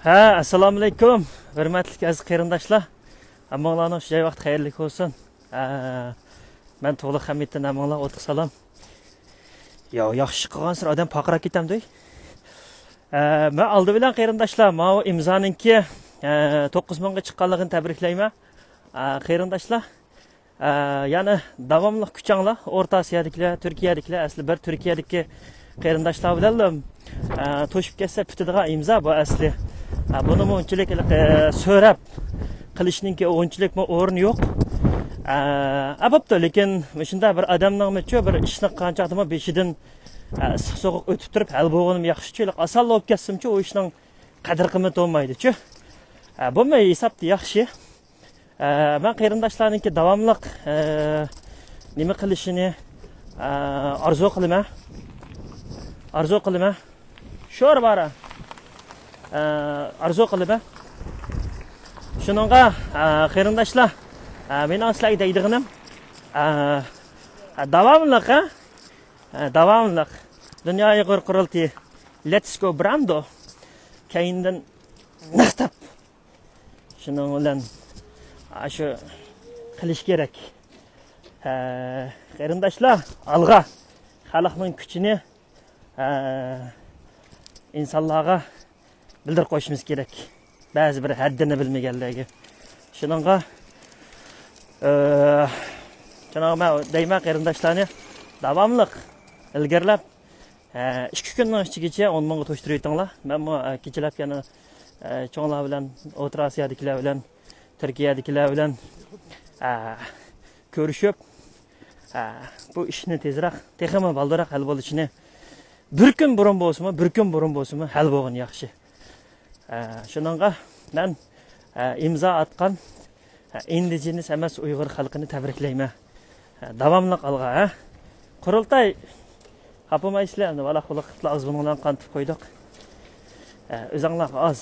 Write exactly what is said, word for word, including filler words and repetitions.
ھە، ئەسسالامۇئەلەيكۇم، ھۆرمەتلىك ئەزىز قېرىنداشلار. ھەممىڭلارنىڭ شۇ جاي ۋاقتى خەيرلىك بولسۇن. ھە، مەن تۇغلۇق ھەمىدتىن، ھەممىڭلارغا ئوتلۇق سالام. يا، ياخشى قىلغانسېرى ئادەم پارقىراپ كېتەمدۇ؟ ھە، مەن ئالدى بىلەن قېرىنداشلار، ماۋۇ ئىمزانىڭكى، ھە، توققۇز مىڭغا چىققانلىقىنى تەبرىكلەيمەن. ھە، قېرىنداشلار، ئە، يەنە داۋاملىق كۈچەڭلار، ئورتا ئاسىيادىكىلەر، تۈركىيەدىكىلەر، ئەسلى بىر تۈركىيەدىكى قېرىنداشلار بىلەنلا، ئە، توشۇپ كەتسە پۈتىدىغان ئىمزا بۇ ئەسلى. ئە، بۇنىمۇ ئۇنچىلىك، ئە، سۆرەپ قىلىشنىڭكى ئۇنچىلىكمۇ ئورنى يوق. ئە، ئە، بوپتۇ، لېكىن مۇشۇنداق بىر ئادەمنىڭمۇچۇ بىر ئىشنى قانچاقتىمۇ بېشىدىن، ئە، ئىسسىق سوغۇق ئۆتۈپ تۇرۇپ ھەل بولغىنىمۇ ياخشىچۇ، ئاسانلا بولۇپ كەتسىمۇچۇ ئۇ ئىشنىڭ قەدىر قىممىتى بولمايدۇچۇ. ئە، بۇمۇ ھېسابتا ياخشى. ئە، مەن قېرىنداشلارنىڭكى داۋاملىق، ئە، نېمە قىلىشىنى، ئە، ئارزۇ قىلىمەن. ئارزۇ قىلىمەن. شور بارا. ئە، ئارزۇ قىلىمەن. شۇنىڭغا، ئە، قېرىنداشلار، ئە، مېنىڭ سىلەرگە دەيدىغىنىم، ئە، ئە، داۋاملىق، ئە، ئە، داۋاملىق دۇنيا ئۇيغۇر قۇرۇلتىيى، لېتس گو براندو، كەينىدىن مەختەپ. شۇنىڭ بىلەن، ئاشۇ قىلىش كېرەك. ھە، قېرىنداشلار، ئالغا! خەلقنىڭ كۈچىنى، ھە، ئىنسانلارغا بىلدۈرۈپ قويۇشىمىز كېرەك. بەزى بىر ھەددىنى بىلمىگەنلەرگە. شۇنىڭغا، ئە، شۇنىڭغا مەن دەيمەن، قېرىنداشلارنى داۋاملىق ئىلگىرىلەپ، ئە، ئىككى كۈننىڭ ئىچىگىچە ئون مىڭغا توشتۇرۇۋېتىڭلار. مەنمۇ، ئە، كېچىلەپ يەنە، ئە، چوڭلار بىلەن، ئوتتۇرا ئاسىيادىكىلەر بىلەن، تۈركىيەدىكىلەر بىلەن، ئە، كۆرۈشۈپ، ئە، بۇ ئىشنى تېزرەك، تېخىمۇ بالدۇرراق ھەل بولۇشىنى، بىر كۈن بۇرۇن بولسىمۇ، بىر كۈن بۇرۇن بولسىمۇ ھەل بولغىنى ياخشى. ئە، شۇنىڭغا مەن، ئە، ئىمزا ئاتقان، ئە، ئىندىجېنىس ئەمەس ئۇيغۇر خەلقىنى تەبرىكلەيمەن. ئە، داۋاملىق ئالغا، ھە. قۇرۇلتاي، خاپىمايسىلەر، ئەمدى ۋالاق-ۋۇلۇق قىپلا ئاز بۇنىڭ بىلەن قانىتىپ قويدۇق. ئە، ئۆزۈڭلارغا ئاز.